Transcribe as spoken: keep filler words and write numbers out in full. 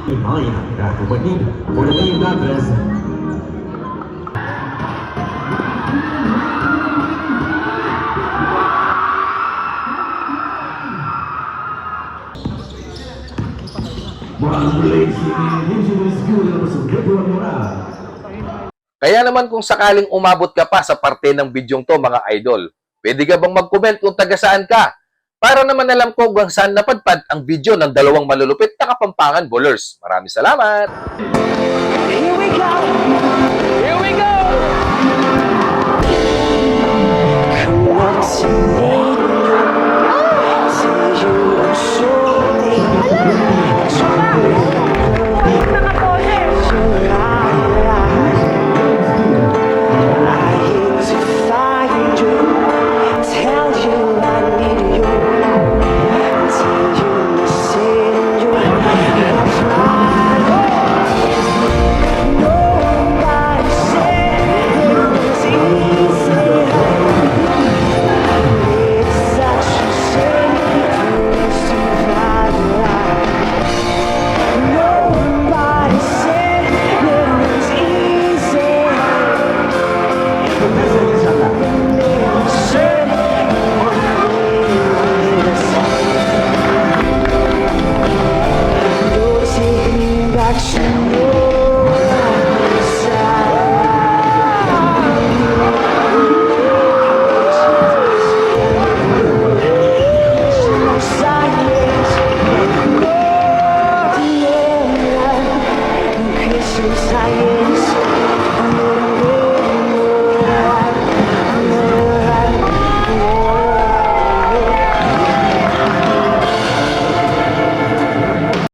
Imaya, Rakubanin, Borneo Padres. Mga Blades, Indigenous School, Moral. Kaya naman, kung sakaling umabot ka pa sa parte ng bidyong 'to, mga idol, pwede ka bang mag-comment kung taga saan ka? Para naman alam ko kung saan napadpad ang video ng dalawang malulupit na Kapampangan bowlers. Maraming salamat! Here we go.